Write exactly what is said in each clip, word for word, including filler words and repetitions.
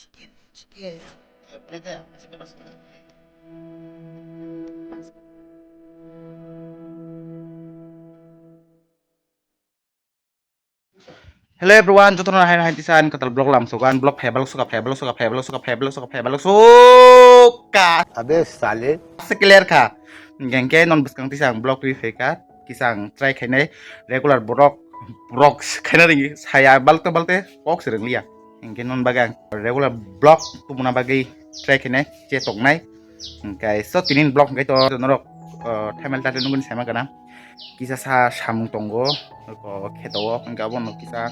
Hello everyone, jotono hai hai tisa ani katal vlog lam sogan, vlog phai balok soka, phai balok soka, phai balok soka, phai balok soka, phai balok soka. Abe sale. Se clear kha. Gengke non bwskang tisa ang vlog twi phai kha. Kisa ang try khainai regular borok, borok khaina ringi saya balte balte kok se ringliya. Hingke non bagwi ang regular vlog tubuna bagwi try khainai che toknai. Hingke so tinin vlog hingke to norok, uh, thaimel tate nungni saima gana. Kisa sa samung tongo, ko kheto o hingke abono kisa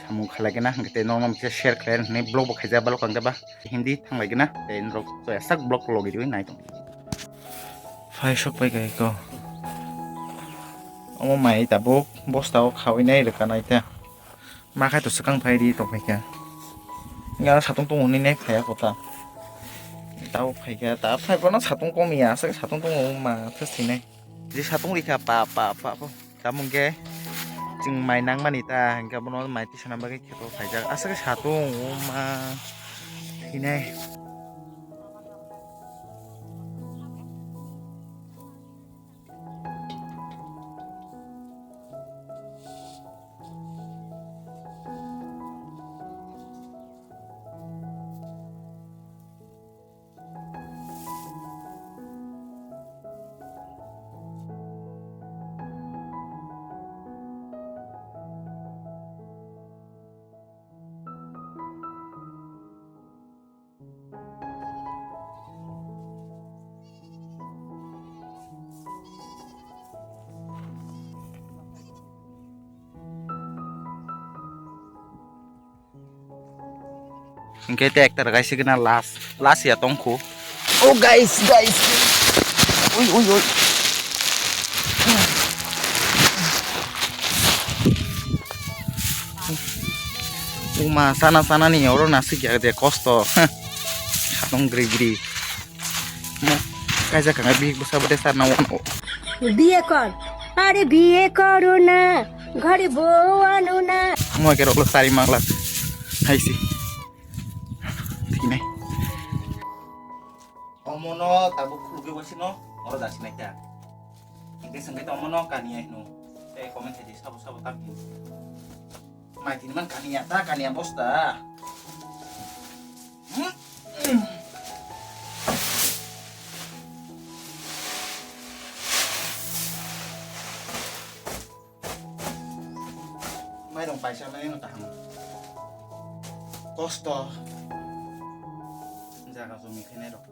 samung khalai gana hingke te norok kisa share khlai hinwi vlog bo khaijak balok hingke ba Hindi thanglai gana te norok to sak vlog logi riwi nai tong. Phai sok pai kai ko. Omo mai tabuk bosta o khawi nai rwkha nai ta. Ma khai to swkang phai ri tong phai kha. Nga satung tongo hwnwi nai phai ya kota. Tabuk phai kha ta phai bono satung kom ya aswk satung tongo ma thas thwi nai. Je satung ri kha pa pa pa pa. Tamo hwnkhe chwng mai nangmani ta hwnkhe abono mai tisana bagwi kheto khaijak aswk satung o ma thwi nai. Hingke te ekta rwgaisigwna last, last ya tongkhu. Oh, guys, guys. Ui, ui, ui. Uma, sana, sana ni oro nasik ya de kosto. Satong gri gri. Mo, kaisa kanga bihik bwsa bwtwi sarna wano. বিয়ে কর, আরে বিয়ে করো না, ঘরে বউ আনো না। Mo ke roklo sari mangla. Haisi. Thiknai. Omono tabuk khulugwi wasino, oro dasinai ta. Hingke sengke to omono kaniya hino. Tei comment hai di sabo sabo tam hino. Mai tini man kaniya ta, kaniya bosta. Mairung paisa nai no kaham. Kosto. Jaga jumi khainai rok.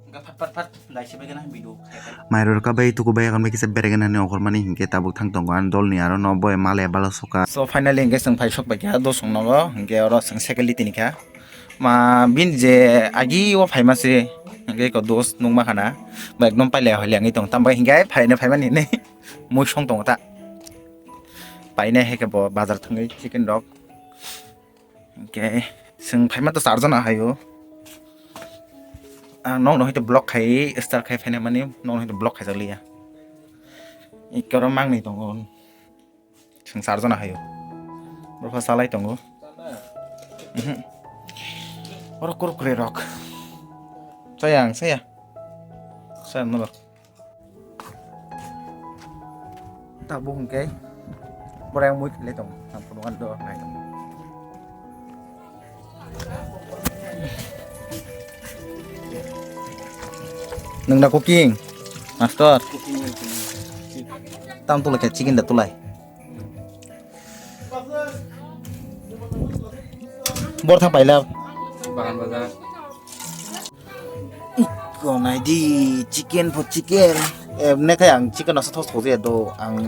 Hingke phat phat phat daisi bai gana video khai khai. Mairor ka bai tuku bai akan bai kisa beregena ni okormani hingke tabuk thang tongo ani dol ni aro no boy male bala soka. So finally hingke chwng phai sok bai kha dosong nogo hingke oro chwng second tini kha. Ma bin je agi o phaima se hingke ko dos nungma khana. Ba ekdom paile holi angwi tong tam bai hingke phaine phaimani hinwi mui song tongo ta. Paine hai khe bo bazar thangwi chicken rok. Hingke chwng phaima to char jona hai o. Ang nokno hai to block khai start khai phaina mani nokno hai to block khaijak liya. Ikkoro mangni tongo. Chwng char jona hai o. Borok salai tongo. Mhm. Oro kurkure rok. Saya ang saya. Saya norok. Tabuk hwnkhe borok yang mui khlai tongo, ang phunukha do nai tongo. Nwng da cooking master? Tam tulai khe chicken da tulai. Bor thang paila. Bagan bazar. Iko nai di chicken po chicken. Em ne khe ang chicken asa thos thos ya do ang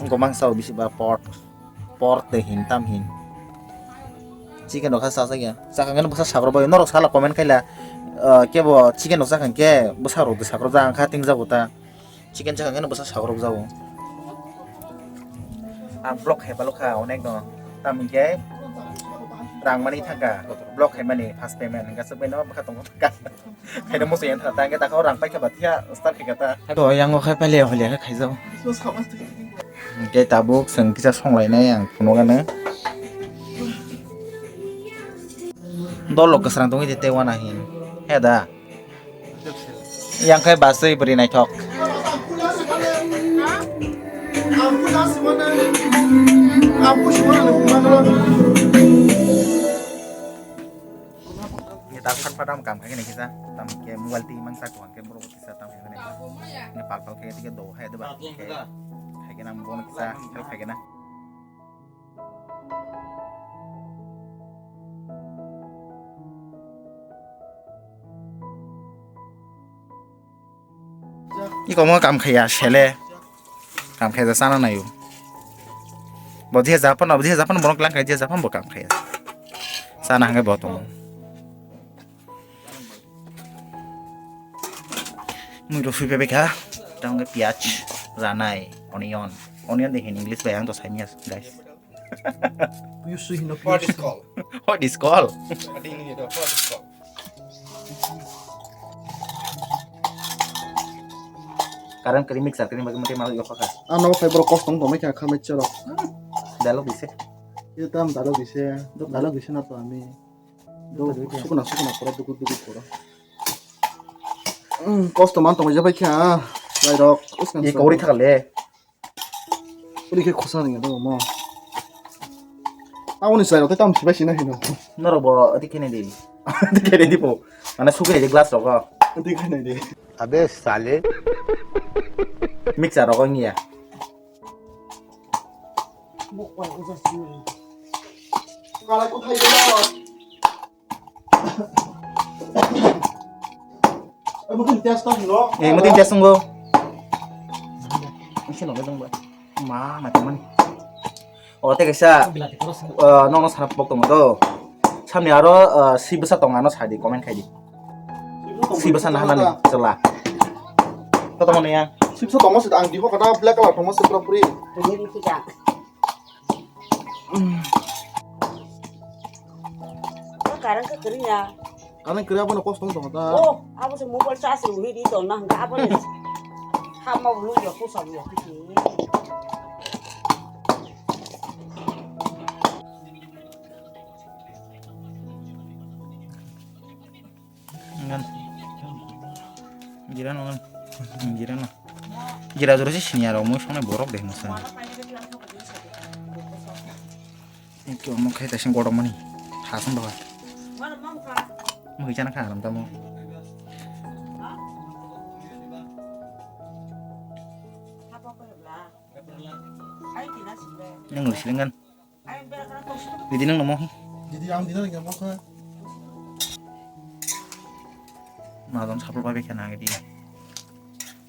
gomang sao bisi ba pork pork de hin tam hin. Chicken rok kha sa sa ya. Sakang khe bwsa sakrok bai norok sala comment khaila, ah, kebo chicken rok sakang khe bwsa rok de sakrok ja ang kha ting jago ta. Chicken chakha khe no bwsa sakrok jago. Ang vlog khai balok kha onek no. Tamo hwnkhe rang mani thangkha. Vlog khai mani first payment hwnkhe aswk bai no bwkha tongo thangkha. Khaina muchung yang thangkha hwnkhe takha o rang paikha ba phiya start khaikha ta. To yang o khai paile holi khe khaijago. Hwnkhe tabuk chwng kisa songlainai ang phunukgano. Dol rok kwsrang tongwi de tei wana hin. He da. Yang khai baswi bwrwi naithok. Ni tak pat pat am kam khai ni kisa. Tam ke mobile ti mang sak wan ke borok kisa tam khai ni. Ni pal pal khai ti ke do hai de ba. Khai ke nam bon kisa help khai ke na. Iko mo kam khaiya sele. Kam khaiya chana nayo. Bo je Japan, bo je Japan borok lang khaiya Japan bo kam khaiya. Chana hangke bo tongo. Mui rosui pepe kha. Tang ke piaj, ranai, onion. Onion de hin English bai ang to saimya guys. Puyusu hino. What is puyusu called? What is called? What is called? Karam kari mixer kari magi magi malu yokha kha. Ano khai borok kostong tongmai kha khamai chero. Dalok dise. Ye tam dalok dise. Dok dalok dise na to ami. Do sukuna sukuna pura dukur dukur pura. Kosto man tongmai jabai kha. Lairok. Ye kauri thakale. Uli khe khosa ringya do mo. Aboni chwrairok tei tamo sibai sina hino. Norok bo ati khenai di. Ati khenai di po. Mana sugri di glass rok. Ati khenai di. Abe sale. Mixer rok ngiya. Kalai ko thai ko. Eh, mutin test tongo. Isi loge dong ba. Ma, mati mani. O, te kaisa, eh, nono sana pok tongo do. Samni aro, eh, si bwsa tongo ano sadi, comment khai di. Si bwsa na hanani, chwla. Kota mano ya? Si bwsa tongo sida ang diho kata black color tongo sida puri. Karang ka kering ya. Karang kering apa na kos tong tong ta? Oh, apa sih mobile charge lu hidi to nah enggak apa nih. Hama lu ya pusam ya. Ngan. Jira no ngan. Jira no. Jira jora si senior rok mui songnai borok de hinsa. Ekyo mo khai taising godok mani. Thasung doha. Mui chana kha aram tamo. Nang silingan. Didi nang namo. Didi ang dina lagi apa kah? Madam saplo bai kena didi.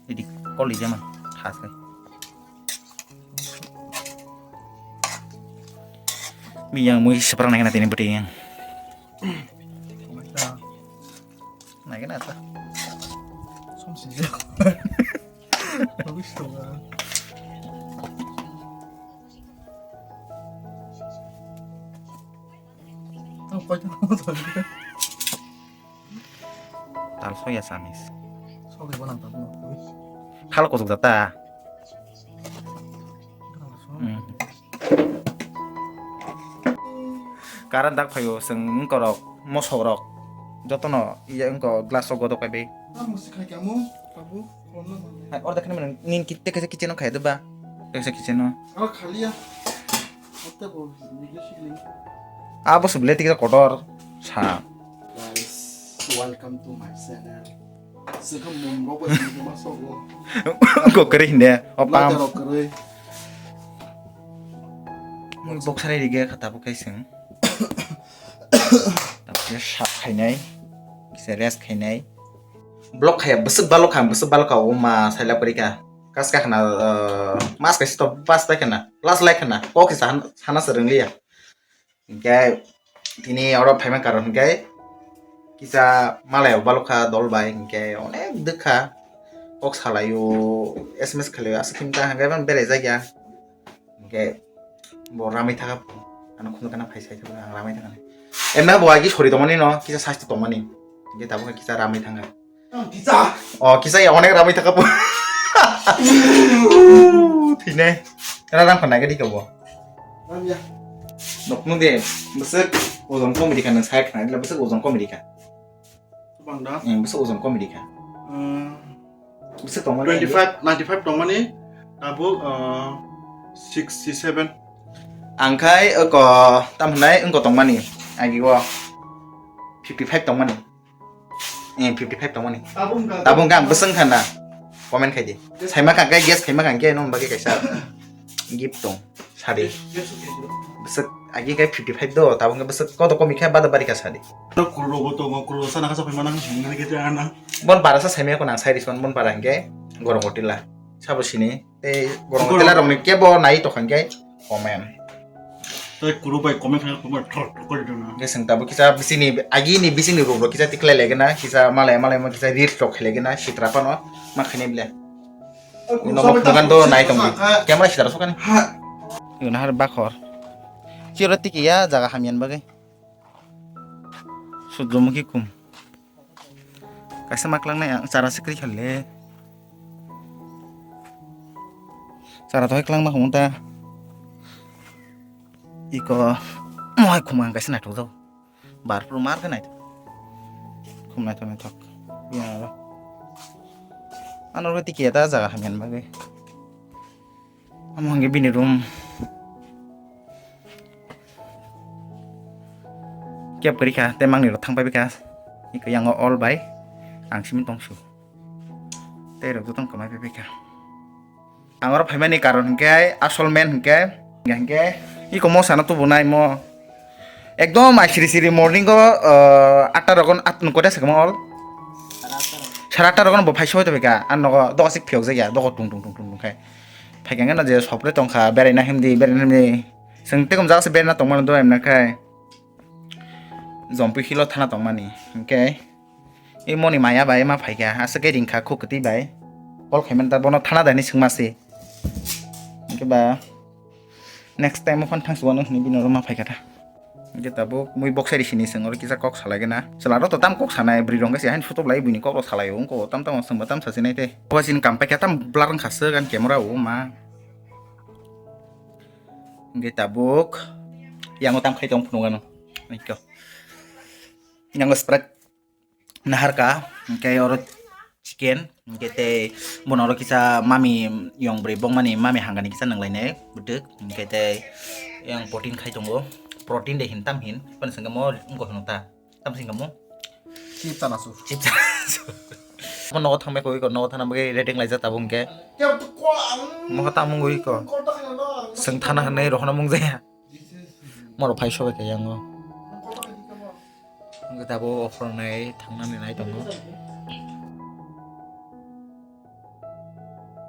Didi kol ija man khas kai. Mi yang mui seperang nang tini beti yang. Nang kena apa? Som sih. Bagus tuh kan. Tal soya samis. Khalo kosok jata. Karan dak phaio chwng wngkorok mosok rok jotono iya wngko glass o godok bai. Hai, order khani mano, nin kit-, tei kaisa kitchen o khai doba. Tei kaisa kitchen o. Aro khali ya. Hotte bo, video shooting. Abo se belai tikhe kotor sa. Guys, welcome to my channel. Sekham mum robo ni ma sobo. Ko kere hinde, o pam. Lada rok kere. Mui boksari dige khata bo kaising. Tapos sap khainai, kisa rest khainai. Block khaya bwswk balok kha, bwswk balok kha, o ma sailak pori kha. Kas ka khana, uh, mas kaisa to pas bai khana, last lai khana, kok kisa han-, sana se rwngliya. Hinkhe tini oro phaima karon hinkhe kisa malai o balok kha dol bai hinkhe onek dwkha. Kok salaio, S M S khalaio, aswk himta hinkhe ban berai jakya. Hinkhe bo ramwi thaka, ano khundu kana phai sai thaka, ang ramwi thaka. Emna bo agi sori tongmani no, kisa sasti tongmani. Hinkhe tabuk kisa ramwi thanga. Ang kisa. O, kisa ya onek ramwi thaka bo. Thine. Kana rang khana gadi ka bo. Ramya. Nokno de, bwswk ojon komidi kha, nwng sai khna, bwswk ojon komidi kha. Bang da? Em, bwswk ojon komidi kha. Hmm. Bwswk tongmani? Twenty five, ninety five tongmani, tabuk, uh, sixty seven. Ang khai oko, tam hwnai, wngko tongmani, agi o fifty five tongmani. Eh, fifty five tongmani. Tabuk wngkha. Tabuk wngkha, ang bwswk wngkha na? Comment khai di. Saima kha khe, guess khaima kha khe, nong bagwi kaisa gift tong. Sadi. Bwswk agi khe fifty five do, tabuk khe bwswk koto komi khe bada bari kha sadi. Kuro bo tongo, kuro sana kasa phai manang hwnwi khe ana. Bon para sa saimaya ko nang sai rison bon para hingke gorong kotila. Sabo sini tei gorong kotila rok ni kebo nai tokha hingke comment. Tei kuro bai comment kha comment thor thor kori dona. Hingke sing tabuk kisa bisini agi ni bisini rok kisa tiklai lege na kisa malai malai ma kisa reels rok khelege na sitra pano ma khani bile. Ino mok nugan do nai tong di. Camera sitra sokani. Ha. Ino har bakhor. Chiro tiki ya jaga hamyan bagwi. Sujumukhi kum. Kaisa maklang nai ang chara sikri khalle. Chara thoi klang ma khumta. Iko mohai khum ang kaisa nai thok jao. Bar pru mar khe naithok. Khum naithok naithok. Bini aro. Ano ro tiki eta jaga hamyan bagwi. Amo hwnkhe bini room. Kep kwrwi kha, tei mangni rok thang pai kha. Iko yango all bai ang simi tongsu. Tei rok jotono kwmai pai kha. Ang oro phaimani karon hwnkhe asol main hwnkhe, hwnkhe iko mo sana tubunai mo. Ekdom ai siri siri morning o, uh, atta rogon at nung kote sakma ol. Sara atta rogon bo phai soi to beka an nogo dogo sik phiyok jaya dogo tung tung tung tung tung khai. Phai khe na je sopre tong kha berai na himdi berai na himdi. Seng tekom jaga se berai na tong mano do em na khai. Jompi hilo thana tong mani. Hwnkhe. I moni maya bai ma phaikha, aswk khe ringkha khuk kwtwi bai. Call khaimani ta bono thana dani swngma se. Hwnkhe ba next time o phone thangsugo nw hwnwi bini oro ma phaikha ta. Hwnkhe tabuk mui boksa ri sini swng oro kisa kok salai gana. Chwla rok to tam kok sanai, bwrwi rok khe se haino sutuk lai buini kok rok salai o wngko tam tam swngba tam sasinai tei. Bo chini kam paikha tam blur wngkha swk ani camera o ma. Hwnkhe tabuk yango tam khai tong phunukgano. Hwnkhe yango Sprite. Naharka, hwnkhe oro chicken, hwnkhe tei bono oro kisa mami yong bwrwi bongmani mami hangani kisa nanglainai bwtwk, hwnkhe tei yang protein khai tongo, protein de hin tam hin, phano sengkhe mo wngkha hwno ta, tam sengkhe mo? Chips chana su. Chips chana su. Mo nogo thangbai koi ko, nogo thana bagwi ready wnglaijak tabuk hwnkhe. Mo kha tamo wngwi ko. Chwng thana hwnwi rohorna mung jaya. Morok phai sobai kha yango. Hwnkhe tabuk ophor nai thangnani nai tongo.